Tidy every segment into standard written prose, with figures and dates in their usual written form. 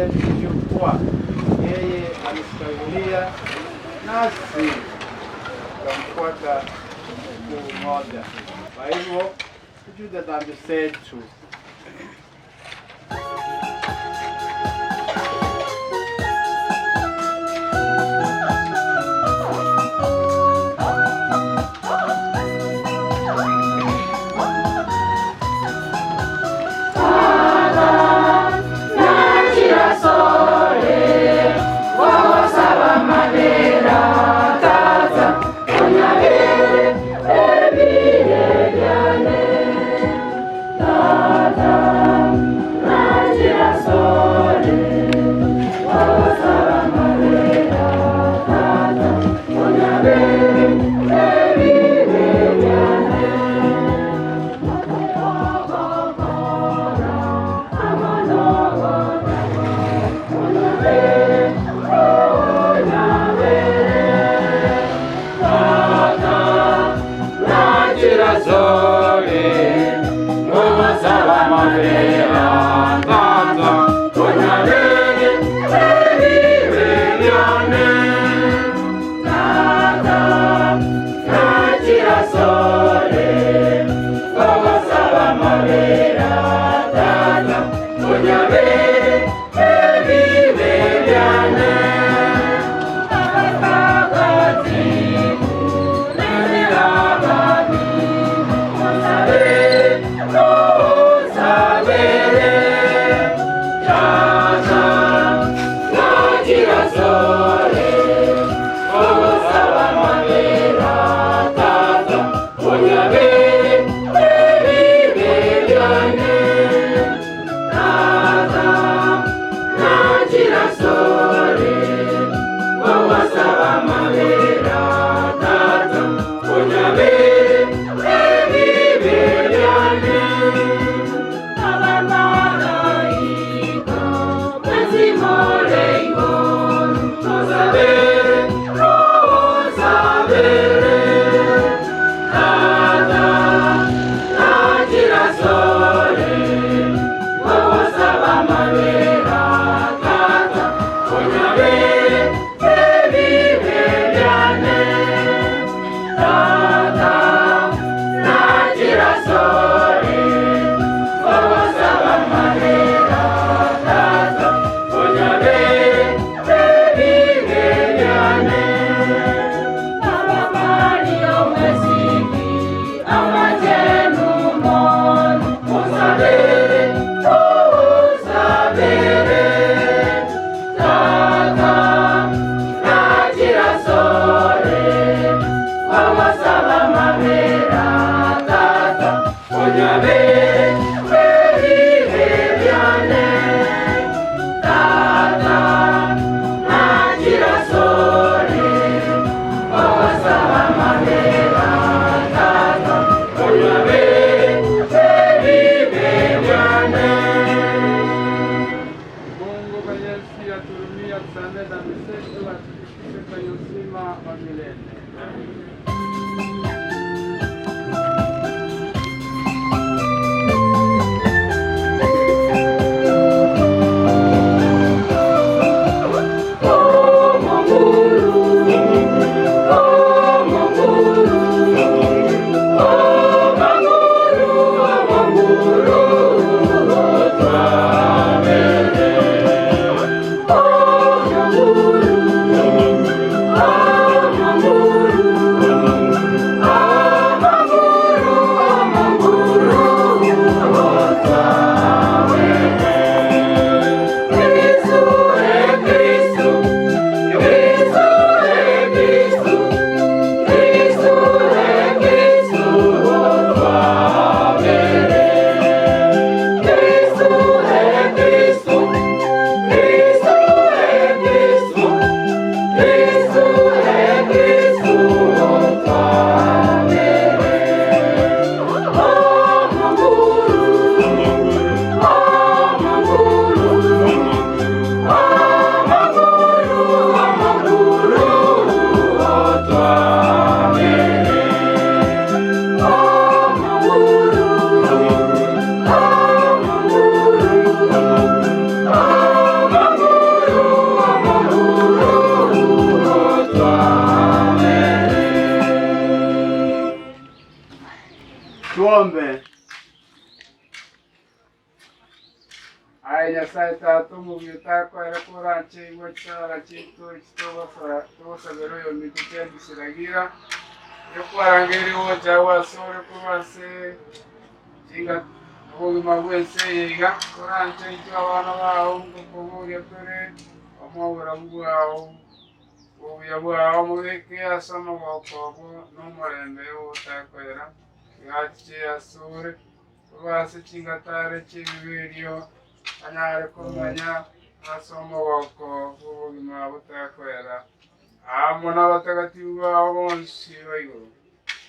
President Jukwaa, yeye alitangulia nasi tukamfuata mguu mmoja. Kwa hivyo tujute dhambi zetu. Aye Nyasae Tata omobuya otakoera koranche igwa chisara chiaito echi togosabera oyominto James Ragira, oyo kwarangeirie gocha agwo asore korwa ase chinga obogima bw'ense eye iga, koranche intwe abana bao ngokoboria tore omoe oborabu bwao, obuya bwao omobeke ase omogoko obo na omorembe otakoera, iga achiche asore. Korwa ase chingatare chi'ebibe erio anyare komenya ase omogoko bw'obogima botakoera, amo nabatagatifu bao bonsi ba igoro.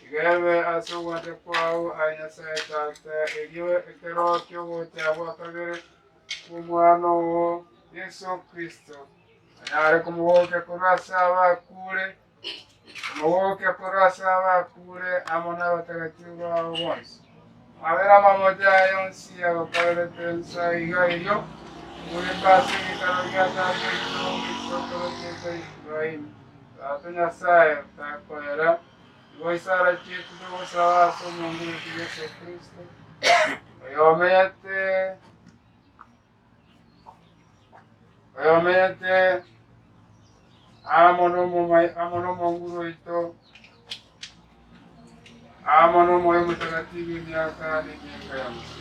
Iga ebe ase ogwancha kwao, aye Nyasae Tata, erio ekero ki'ogocha gwa kabere kw'Omwana oo, Yeso Kristo, anyare komogokia korwa ase abakure, Omogokia korwa ase abakure amo nabatagatifu bao bonsi. Mwabere amamocho aye onsi agokorerete ensa iga erio, omobeke ase egeikaro gia Tata oito bw'echisokoro chiaito Ibrahimu. Tata Nyasae otakoera, igo isara chiaito togosaba ase Omonto oito Yeso Kristo, oyomenyete Oyomenyete amo amo n'Omonguru oito, amo n'Omoyo Omotakatifu emiaka na emiaka yonsi.